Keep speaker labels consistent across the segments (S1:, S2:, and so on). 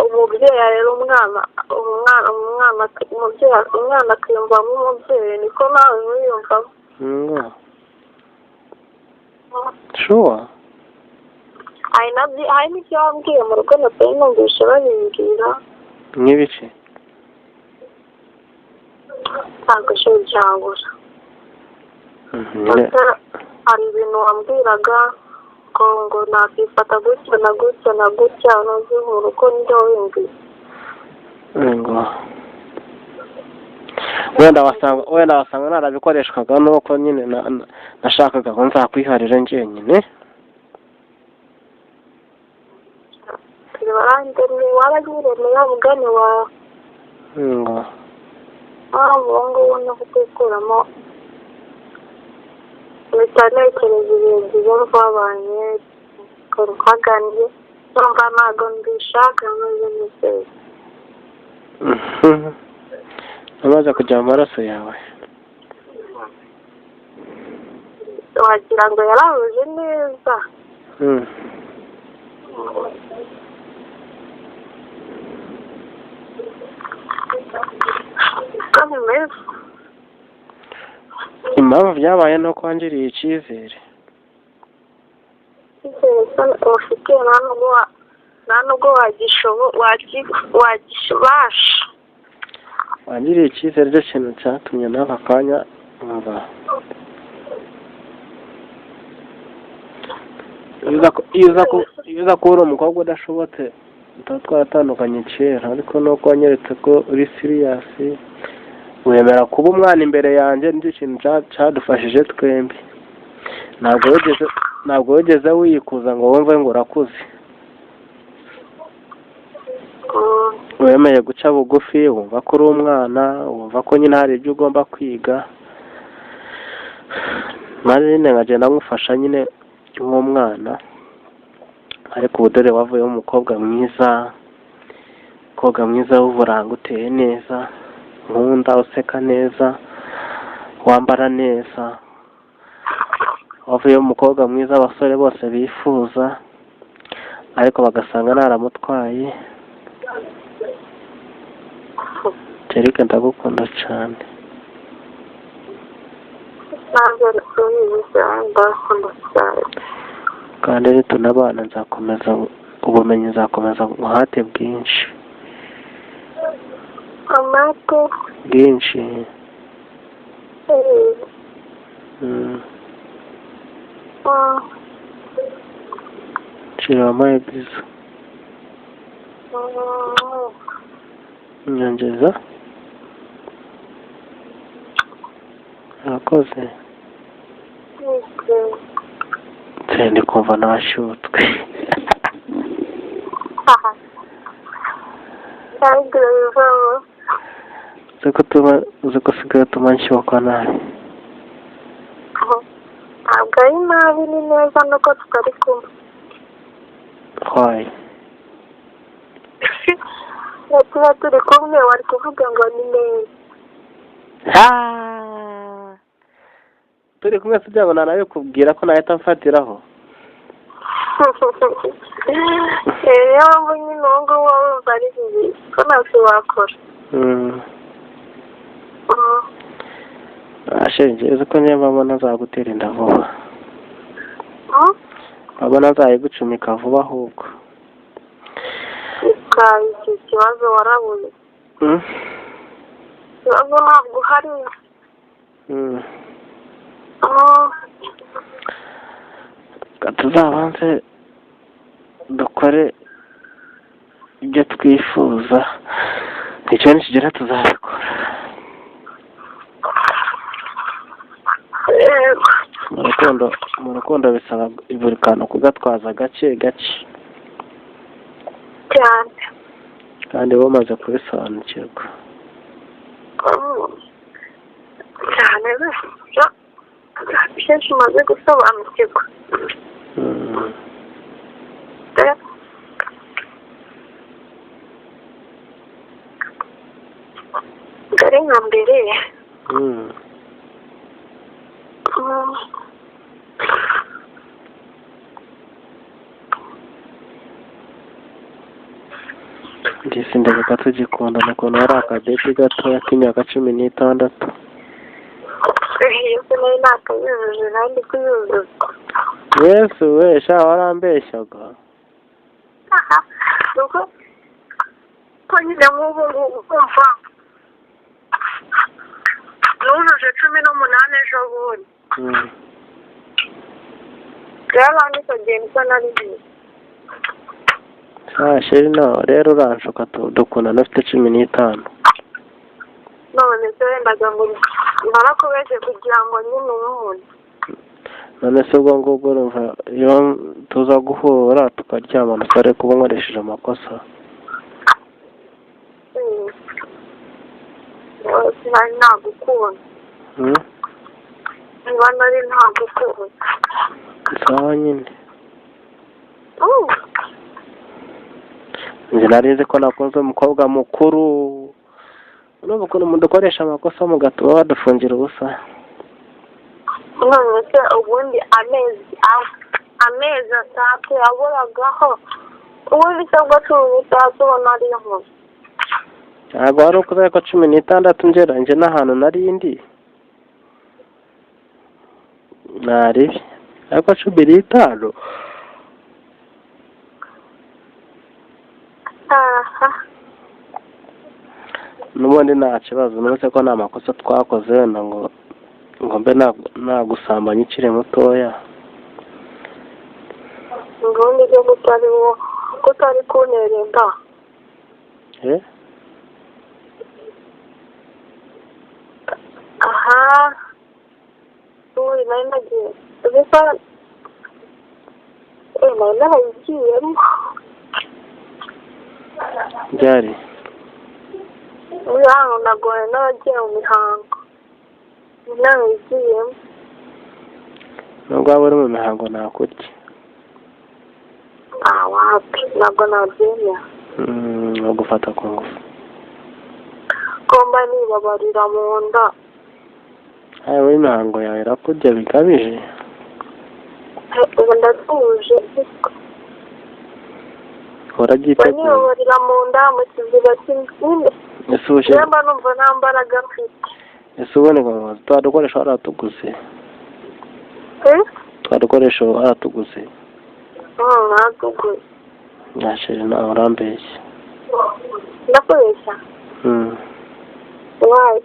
S1: Umubyeyi arera umwana, umwana umubyeyi, umwana akiyumvamo umubyeyi, niko nawe wiyumvamo.
S2: Ngo sure.
S1: Hari nabyo, hari n'ibyo wambwiye mu rugo natari numvise babimbwira.
S2: Nk'ibiki?
S1: Ntabwo cyo byabura.
S2: Nyine.
S1: Gusa hari ibintu wambwiraga ngo nakifata gutya na gutya na gutya, ntuzi mu rugo nibyo wimbwiye.
S2: Ngo wenda wasanga narabikoreshwaga nuko nyine nashakaga ko nzakwiharira njyenyine.
S1: Warandemye, waranyiremeye mugani wawe.
S2: Ngo
S1: Mpamvu ubu ngubu no kutikuramo, mpita ntekereza ibihe byiza twabanye, ukuntu twaganiriye, numva ntabwo mbishaka meze neza.
S2: Namaze kujya mu maraso yawe.
S1: Wagira ngo yarahuje neza. Uko bimeze.
S2: Impamvu byabaye ni uko wangiriye icyizere.
S1: Icyizere cyo ufitiye nta nubwo wagishobasha.
S2: Wangiriye icyizere cyo kintu cyatumye n'aka kanya umva. Iyo uza kuba uri umukobwa udashobotse tuba twaratandukanye kera, ariko nuko wanyeretse ko uri serious, wemera kuba umwana imbere yanjye, nicyo kintu cyadufashije twembi. Ntabwo wigeze wiyikuza ngo wumve ngo urakuze. Wemeye guca bugufi, wumva ko uri umwana, wumva ko nyine hari ibyo ugomba kwiga, maze nyine nkagenda ngufasha nyine nk'umwana. Ariko ubu dore wavuyemo umukobwa mwiza, umukobwa mwiza w'uburanga, uteye neza, nkunda, useka neza, wambara neza. Wavuyemo umukobwa mwiza abasore bose bifuza, ariko bagasanga naramutwaye. Angelique, ndagukunda cyane.
S1: Nanjye urabizi cyane, ndakunda cyane.
S2: Kandi nitunabana nzakomeza ubumenyi, nzakomeza umuhate bwinshi.
S1: Amate
S2: bwinshi. Shira wampaye bizu. Nyongeza. Urakoze. Ndi kumva nashyutswe.
S1: Ntabwo bivamo.
S2: Uzi ko usigaye utuma nshyukwa nabi.
S1: Ntabwo ari nabi, ni neza nuko tutari kumwe.
S2: Why?
S1: Iyo tuba turi kumwe wari kuvuga ngo ni neza.
S2: Turi kumwe kugira ngo nanabikubwira ko nahita mfatiraho.
S1: Niyo mpamvu nyine ubu ngubu wumva ari bibi ko ntacyo wakora.
S2: Shenge, uzi ko niyo mpamvu ntazagutera inda vuba. Mpamvu ntazayigucumika vuba ahubwo.
S1: Iki kibazo warabuze. Ikibazo ntabwo uhari.
S2: Tuzabanze dukore ibyo twifuza, icyo nikigera tuzabikora. Mu rukundo bisaba buri kantu kugatwaza gake gake
S1: cyane,
S2: kandi bamaze kubisobanukirwa
S1: cyane kenshi umaze gusobanukirwa. Ari nka mbere.
S2: Ndisi ndabika tugikundana ukuntu wari akabebe gatoya k'imyaka 16.
S1: Iyo se nari nakayujuje, nari ndi kuyuzuza.
S2: Yesu we, sha warambeshyaga.
S1: Nuko ko nyine nk'ubu ngubu kumva nujuje 18 ejo bundi. Rero nicyo gihe niko nari ngiye.
S2: Sha sheri no rero uranshuka dukundana ufite 15.
S1: None se wendaga ngo narakubeshye kugira ngo nyine unkunda.
S2: None se ubwo ngubwo urumva iyo tuza guhura tukaryamana usare kuba nkoresheje amakosa.
S1: Sinari nagukunda. Niba nari nagukunda.
S2: Sawa nyine. Njye nari nzi ko nakunze umukobwa mukuru. Urumva ukuntu mudukoresha amakosa mugatuma badufungira ubusa.
S1: None se ubundi amezi 3 yaburagaho, ubundi se ubwo 13 ubona ari inkuru.
S2: Ntabwo wari ukuze ko 16 ngera njye n'ahantu nari ndi naribi, ariko 15. N'ubundi nta kibazo, nuretse ko nta makosa twakoze wenda ngo mbe nagusambanya ukiri mutoya.
S1: Ubundi byo kutari kuntera inda. Aha ubu nari nagiye bisa nari narayigiyemo.
S2: Byari
S1: hano nagoye n'abagiye mu mihango narayigiyemo.
S2: Nubwo waba uri mu mihango nakurya.
S1: Wapi ntabwo nabyemera.
S2: Nagufata ku ngufu.
S1: Ko mba nibabarira mu nda.
S2: Ayo imihango yawe irakurya bikabije.
S1: Ubu ndatuje.
S2: Urabyiteguye?
S1: Nibabarira mu nda mu kiziba cy'inda.
S2: Ese
S1: mba numva nta mbaraga mfite.
S2: Ese ubundi ngo twa dukoresho waratuguze? Twa dukoresho waratuguze?
S1: Naratuguze.
S2: Nyashiri nawe urambeshya.
S1: Ndakubeshya? Wayi.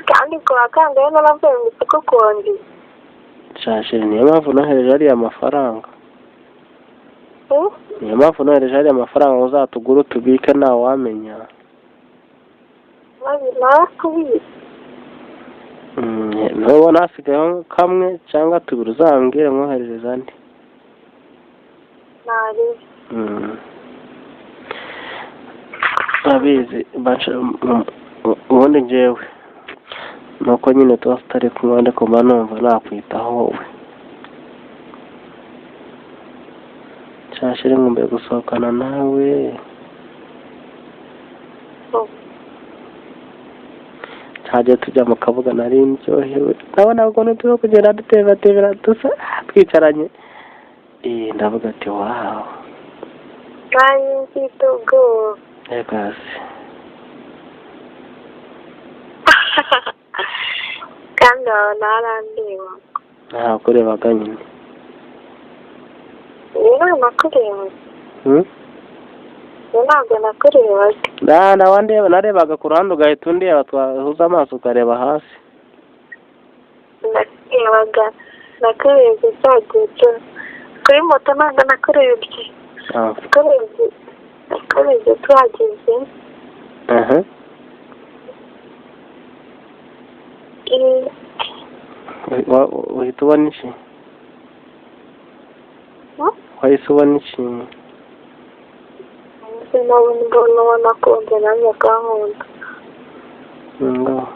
S1: Kandi kuwa kangahe naravuye mu isoko konji.
S2: Shashiri niyo mpamvu nohereje ariya mafaranga. Niyo mpamvu nohereje ariya mafaranga uzatugura utubike ntawe wamenya.
S1: Narakubise.
S2: Ntubona hasigayeho kamwe cyangwa tubiri uzambwire nkoherereza andi.
S1: Nari.
S2: Abizi ubundi njyewe nuko nyine tuba tutari kumwe ariko mba numva nakwitaho wowe. Shashiri nkumbuye gusohokana nawe. Cyagiye tujya mu kabuga nari ndyohewe, ndabona ukuntu turimo kugenda dutembatembera dusa twicaranye. Ndavuga ati wawu.
S1: Nari mfite ubwoba.
S2: Reka se.
S1: Kandi aho narandeba.
S2: Ntakurebaga nyine.
S1: Niba nakureba. Ntabwo nakurebaga.
S2: Nawe narebaga ku ruhande ugahita undeba, twahuza amaso ukareba hasi.
S1: Nakurebaga, nakurebye cya gihe cyose. Kuri moto ntabwo nakurebye. Nakurebye tuhageze.
S2: Uhita ubona iki? Wahise ubona iki?
S1: Sinabona mbona ubona akunze nanjye akankunda.
S2: Ngaho.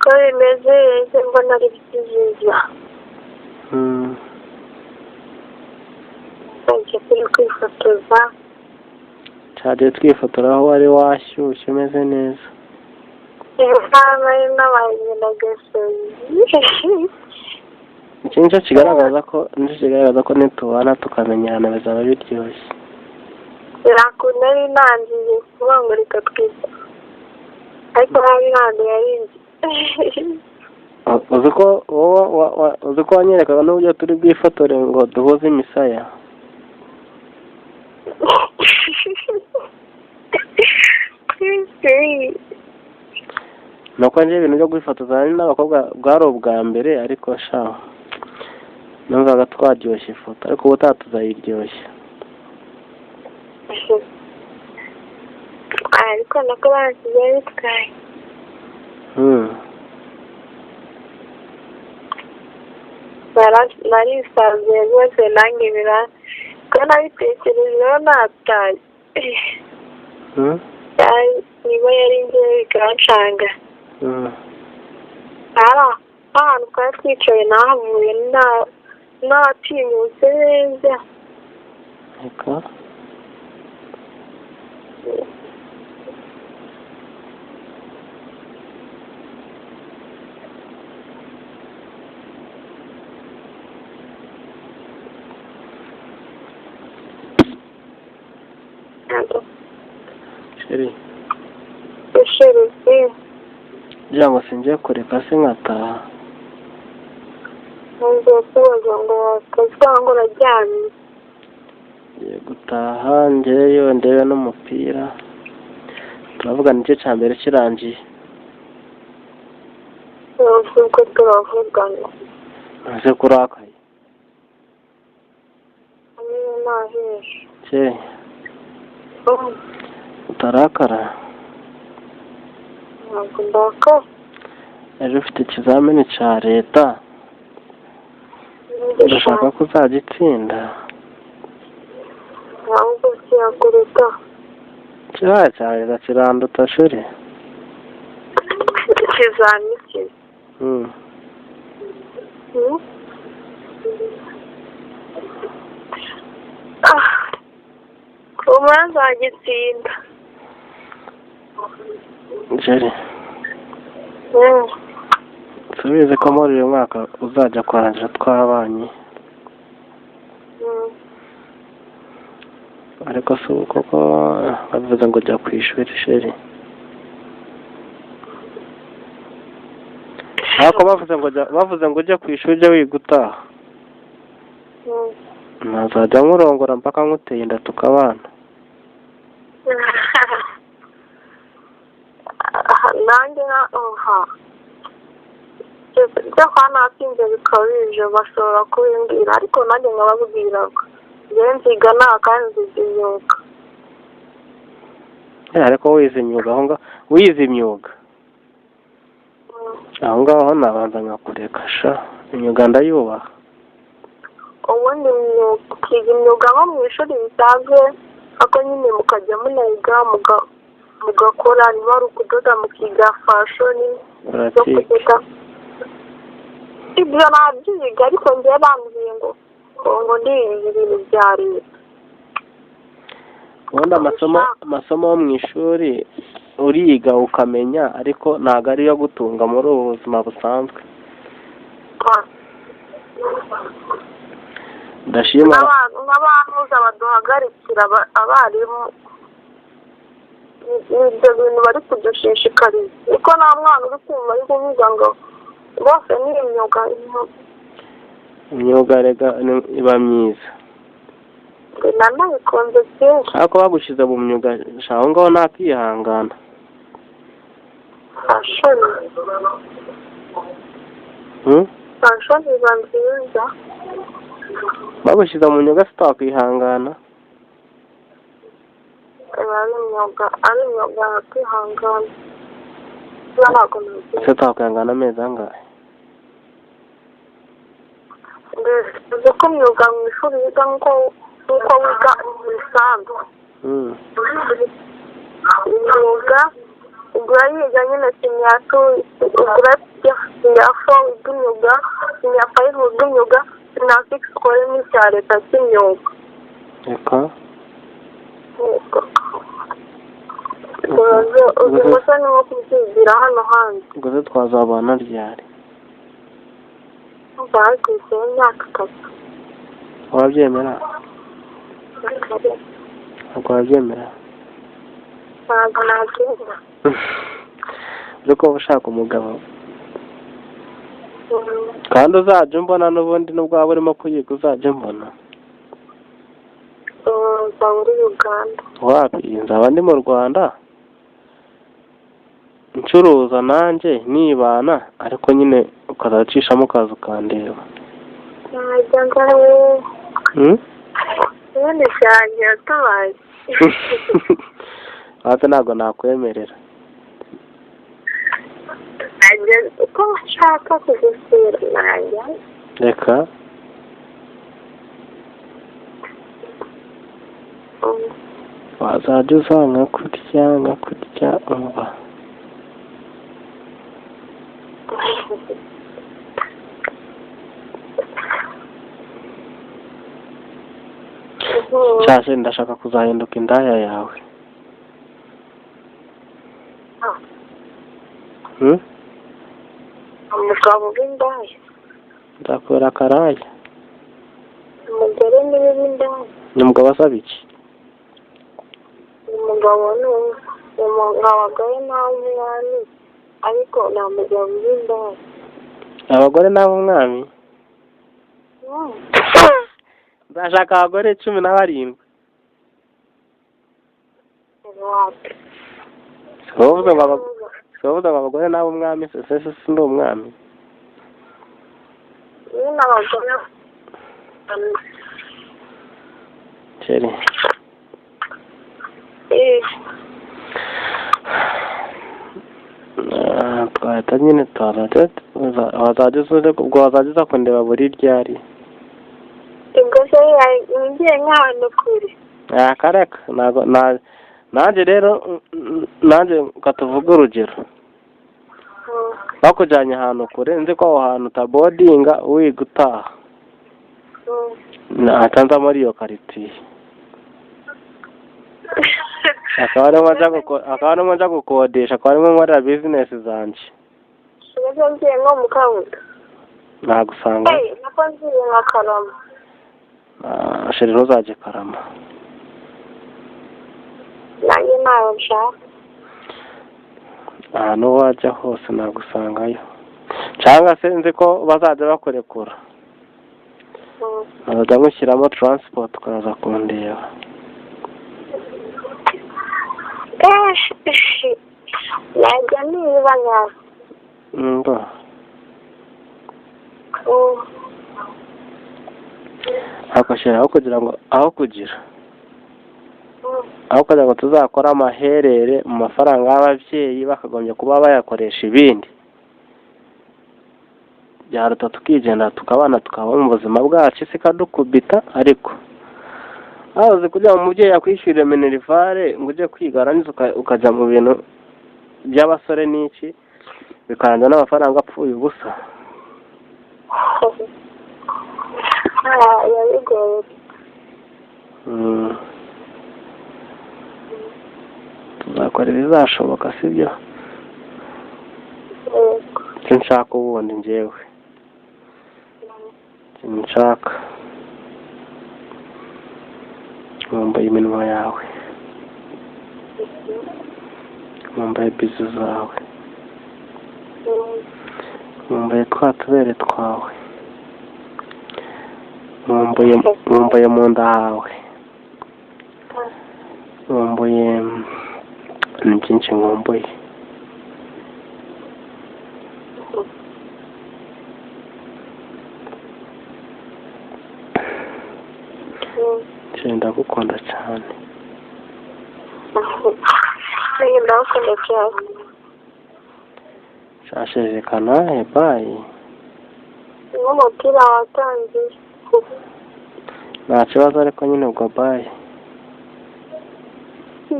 S1: Ko bimeze mbona ari byiza. Turi kwifotoza.
S2: Cyagiye twifotora aho wari washyushye umeze neza.
S1: Nari nabaye nyina gasozi.
S2: Iki nicyo kigaragaza ko nitubana tukamenyana bizaba biryoshye.
S1: Birakunda nari nangiye kuvuga ngo reka twite, ariko nabi ntabwo yarinze.
S2: Uzi ko wanyerekaga n'uburyo turi bwifotore ngo duhuze imisaya. Nuko njye ibintu byo kwifotoza n'abakobwa bwari ubwa mbere, ariko sha numvaga twaryoshye ifoto, ariko ubutaha tuzayiryoshya.
S1: Ariko nako basigaye bitwaye. Narisanzuye rwose nanjye ko nabitekerejeho nataye. Niba yari njyewe bikancanga. Ahantu twari twicaye nahavuye natinyutse neza.
S2: Sheri.
S1: Sheri.
S2: Kugira ngo singiye kureka se nkataha.
S1: Ngiye kubaza ngo cyangwa uraryamye.
S2: Ngiye gutaha ngeyo ndebe n'umupira. Turavuga nicyo cya mbere kirangiye.
S1: Ubwo turavugana.
S2: Ese kurakaye. Che. Utarakara.
S1: Ntabwo ndakara.
S2: Ejo ufite ikizamini cya leta. Ndashaka ko uzagitsinda.
S1: Ntabwo kiyakuruta.
S2: Kiriya cya leta kiranduta shuri.
S1: Ikizamini. Ubu nzagitsinda.
S2: Jerry. Subize ko muri uyu mwaka uzajya kurangira twabanye. Ariko si ubu koko bavuze ngo jya ku ishuri sheri. Ariko bavuze ngo ujya ku ishuri ujya wiga utaha. Nazajya nkurongora mpaka nkuteye inda tukabana.
S1: Nanjye ibyo kwa natsinze bikabije bashobora kubimbwira, ariko nanjye nkababwira njyewe nziga nta kandi nziga imyuga.
S2: Ariko wize imyuga aho ngaho, wize imyuga aho ngaho nabanza nkakureka sha, imyuga ndayubaha.
S1: Ubundi ukiga imyuga nko mu ishuri bisanzwe, ariko nyine mukajya munayiga mugakora, niba ari ukudoda mukiga fashoni zo kudoda. Ibyo nabyiga, ariko njyewe bambwiye ngo ndiga ibintu bya leta.
S2: Ubundi amasomo yo mu ishuri uriga ukamenya, ariko ntabwo ariyo gutunga muri ubu buzima busanzwe. Ndashima
S1: n'abantuza baduhagarikira abarimu, ibyo bintu bari kudushishikariza, ariko nta mwana uri kumva ari kuvuga ngo bose ni imyuga.
S2: Imyuga rega iba myiza.
S1: Nanabikunze kenshi.
S2: Ariko bagushyize mu myuga aho ngaho ntakihangana.
S1: Fashoni. Fashoni iba nziza.
S2: Bagushyize mu myuga sitakwihangana.
S1: Ari imyuga kwihangana.
S2: Sitakwihangana amezi angahe?
S1: Uzi ko imyuga mu ishuri wiga nk'uko wiga bisanzwe. Imyuga ugura yiga nyine siniya tu, ugura siniya fo wiga imyuga, siniya fayive wiga imyuga, siniya sigisi ukoremo icya leta cy'imyuga.
S2: Reka.
S1: Uzi nko kubyigira hano hanze.
S2: Ubwo se twazabana ryari?
S1: Bageze imyaka 3.
S2: Wabyemera? Ntabwo wabyemera.
S1: Ntabwo nabyemera.
S2: Uzi ko ushaka umugabo kandi uzajya umbona n'ubundi nubwo waba urimo kuyiga uzajya umbona.
S1: Nzaba uri Uganda.
S2: Wapi, nzaba ndi mu Rwanda ncuruza nanjye nibana, ariko nyine ukazacishamo ukaza ukandeba.
S1: Najya ngawe. Ubundi cyane yatabaye.
S2: Wapi, ntabwo nakwemerera.
S1: Najya uko nshaka kugusura najya.
S2: Reka. Wazajya uza nkakurya nkakurya umva. Cyase ndashaka kuzahinduka indaya yawe.
S1: Umugabo w'indaya.
S2: Nzakubera akaraya.
S1: Umugore niwe w'indaya.
S2: Ni umugabo asaba iki?
S1: Umugabo ni abagore n'ab'umwami, ariko nta mugabo w'indaya.
S2: Abagore n'ab'umwami? Nzashaka abagore 17.
S1: Wapi?
S2: Sibavuze ngo abagore n'ab'umwami, se si ndi umwami.
S1: Nyine abagore.
S2: Chérie. Twahita nyine wazajya uza kundeba buri ryari.
S1: Ubwo se ngiye nk'ahantu kure.
S2: Akareka ntabwo nanjye rero nanjye katuvuge urugero. Bakujyanye ahantu kure nzi ko aho hantu utabodinga wiga utaha. Nahita muri iyo karitsiye. Akaba arimo njya gukodesha, akaba arimo nkorera bizinesi zanjye.
S1: Ubwo ngiye nko mu Kabuga.
S2: Nagusanga.
S1: Nako ngiye nka Karama.
S2: Chérie ntuzajye Karama.
S1: Nanjye ntayo nshaka.
S2: Ahantu wajya hose nagusangayo. Cyangwa se nzi ko bazajya bakurekura. Bazajya mushyiramo transport ukaza kundeba.
S1: Najya niba nkawe.
S2: Ngo. Agashyira aho kugira ngo aho kugira aho kugira ngo tuzakore amaherere mu mafaranga y'ababyeyi bakagombye kuba bayakoresha ibindi. Byaruta tukigenda tukabana tukaba mu buzima bwacu isi ikadukubita, ariko aho uzi kugira ngo umubyeyi akwishyurire minerivare ngo ujye kwiga warangiza ukajya mu bintu by'abasore n'iki bikarangira n'amafaranga apfuye ubusa.
S1: Yabigoye.
S2: Tuzakora ibizashoboka, sibyo? Icyo nshaka ubundi njyewe nshaka nkumbuye iminwa yawe, nkumbuye bizu zawe, nkumbuye twa tubere twawe, nkumbuye mu nda hawe, nkumbuye ni byinshi nkumbuye. Ndagukunda cyane.
S1: Ndagukunda cyane.
S2: Shashezekana ebayi.
S1: Nk'umupira watangiye.
S2: Nta kibazo ariko nyine ubwo bayi.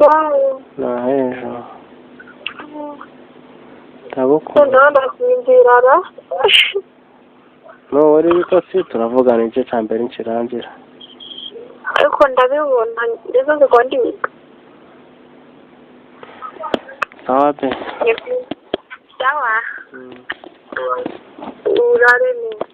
S1: Bayi.
S2: Nta ejo. Ndagukunda.
S1: Ndasinzira.
S2: Nubura ibitotsi turavugana igice cya mbere nikirangira.
S1: Ariko Ariko ndabibona ngeze ndiga.
S2: Sawa be.
S1: Sawa. Urare neza.